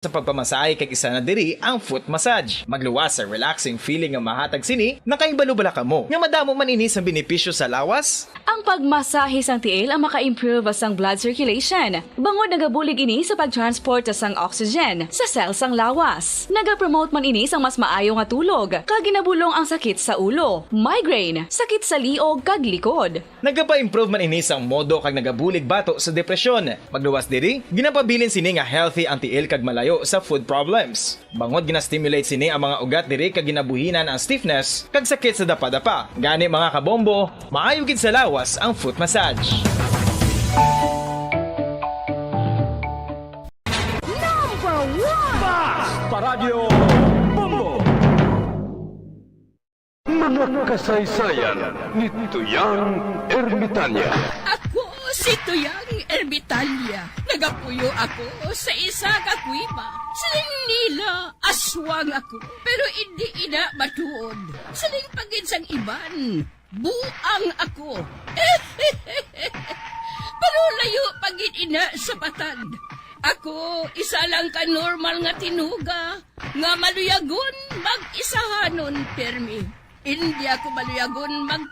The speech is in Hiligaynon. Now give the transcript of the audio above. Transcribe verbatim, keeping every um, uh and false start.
sa pagpamasahe kag isa na diri ang foot massage. Magluwas sa relaxing feeling nga mahatag sini. Nakahibalo bala kamo nga madamo man ini sa benepisyo sa lawas? Ang pagmasahe sang tiil ang maka-improve sang blood circulation, bangod nagabulig ini sa pag-transport sang oxygen sa cell sang lawas. Nagapromote man ini sang mas maayo nga tulog, kag ginabulong ang sakit sa ulo, migraine, sakit sa liog kag likod. Nagapa-improve man ini sang modo kag nagabulig bato sa depresyon. Magluwas diri, ginapabilin sini nga healthy ang tiil kag malayo sa foot problems. Bangod gina-stimulate sini ang mga ugat diri kag ginabuhinan ang stiffness kag sakit sa dapadapa. Gani, mga kabombo, maayo gid sa lawas ang foot massage. Number one! Paradyo Bombo! Mga kasaysayan ni Tuyang Ermitanya. Ako si Tuyang Ermitanya. Nagapuyo ako sa isa ka kuweba. Siling nila, aswang ako, pero indi ina matuod. Siling pa gid sang iban, buang ako. Pero layo pa gid ina sa patag. Ako, isa lang ka normal nga tinuga nga maluyagon mag-isahanon permi. Indi ako maluyagon mag